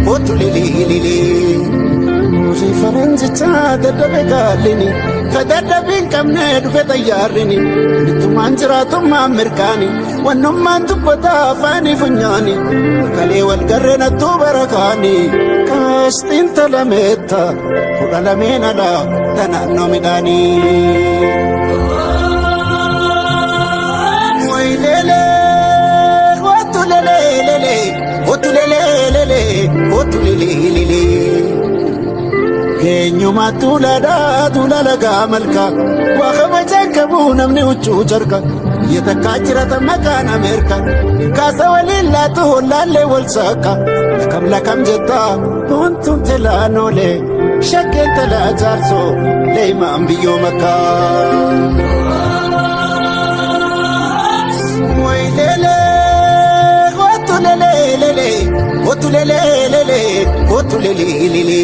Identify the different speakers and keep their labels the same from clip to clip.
Speaker 1: kootu leleelele. Muuzii faranjichaa dadhabe gaallini ka dadhabii hin qabne dhufe xayyaarrini ittumaan jiraatummaan mirkaani wannummaan dubbata afaanii funyaani kalee wal garreen attuu barakaani kaastiin talameetta 12n alaa tanaannoo midhaanii. Wayilelee kootu leleelele kootu leleelele kootu leleelele. Keenyuma tuulaadhaa tuula lagaa malka waa kabajaan qabu namni huccuu carqa biyya takkaa jirata maqaan Ameerika kaasa waliin laatu hollaallee wal saaka lakam lakam jetta huntuun telaan oolee shakkeen talaa jaarsoo leeymaan biyyoo makkaa. Wayilelee kootu leleelele kootu leleelele kootu leleelele.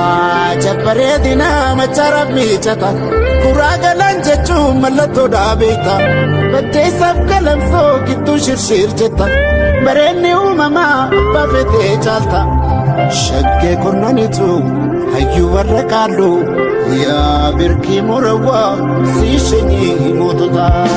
Speaker 1: Ajab bareedina machaaraaf miicata kuraa galan jechuun mallattoo dhaabeeta baddeessaaf galamsoo gidduu shirshir jetta bareenni uumamaa abbaa feetee caalta shaggee kurnanitu hayyuu warra qaalluu yaa birkii murawwaa sii shanyii moototaa.